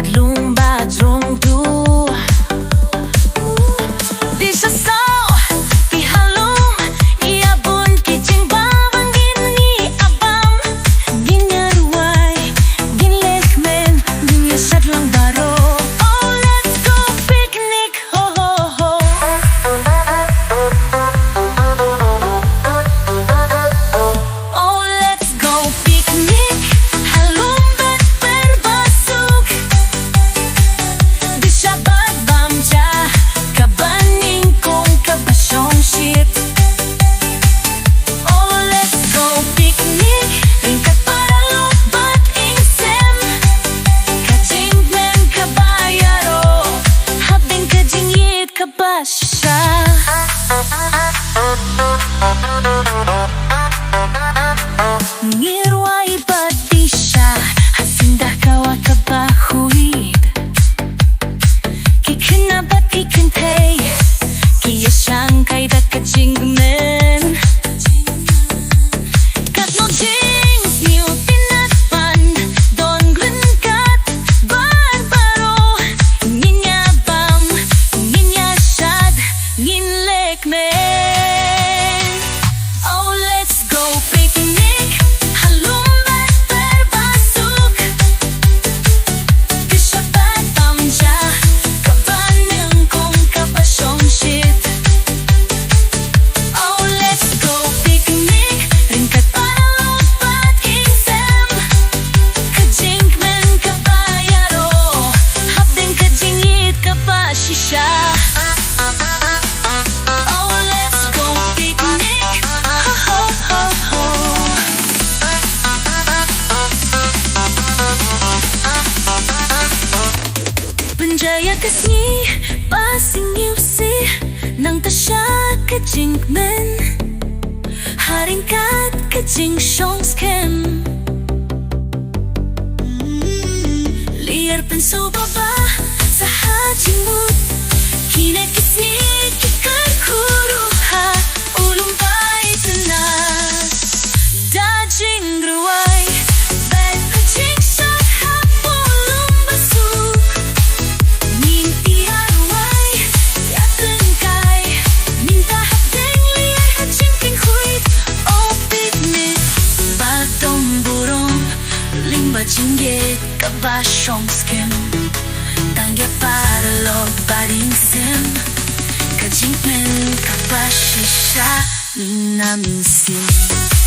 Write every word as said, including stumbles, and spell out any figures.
Lum ba jrong tu. Di sa saw ki halum ïa bun ki jingbam ba ngin ïa bam. Ngin ïa rwai, ngin leh kmen, ngin ïa shad lang baroh. Oh, let's go picnic, ho ho ho. Oh, let's go picnic, halum bad per ba suk. Di shah bad bam ja, kaba nyngkong kaba shongshit. Oh, let's go picnic, ryngkat paralok bad ïing sem. Ka jingkmen kaba ïaroh, hapdeng ka jingïeit kaba shisha. Ngi rwai bad di sha, ha sien da ka wah kaba huid. Ki khynnah bad ki kynthei, ki ïa shangkai da ka jingkmen. Katno jingsngewtynnat ban don glen kat bad baroh. Ngin ïa bam, ngin ïa shad, ngin leh kmen. Oh, let's go picnic, halum bad per ba suk. Di shah bad bam ja, kaba nyngkong kaba shongshit. Oh, let's go picnic, ryngkat paralok bad ïing sem. Ka jingkmen kaba ïaroh, hapdeng ka jingïeit kaba shisha. Oh, let's go picnic. Ho, ho, ho, ho. Pynjah ïa ka sngi ba sngewsih, nangta sha ka jingkmen. Ha ryngkat ka jingshong skhem. Lyer pynsngewbha ba sa ha jingmut. Kine ki sngi ki kyrkhu ruh ha u lum ba itynnat. Da jingrwai bad ka jingshad hapoh lum ba suk. Ngin ïa rwai, ïa tyngkai, mynta hapdeng lyer ha jingpynkhuid. Oh, picnic ba don burom, lyngba jingïeit kaba shong skhem. Tang ïa paralok bad ïing sem, ka jingkmen kaba shisha mynta mynsiem.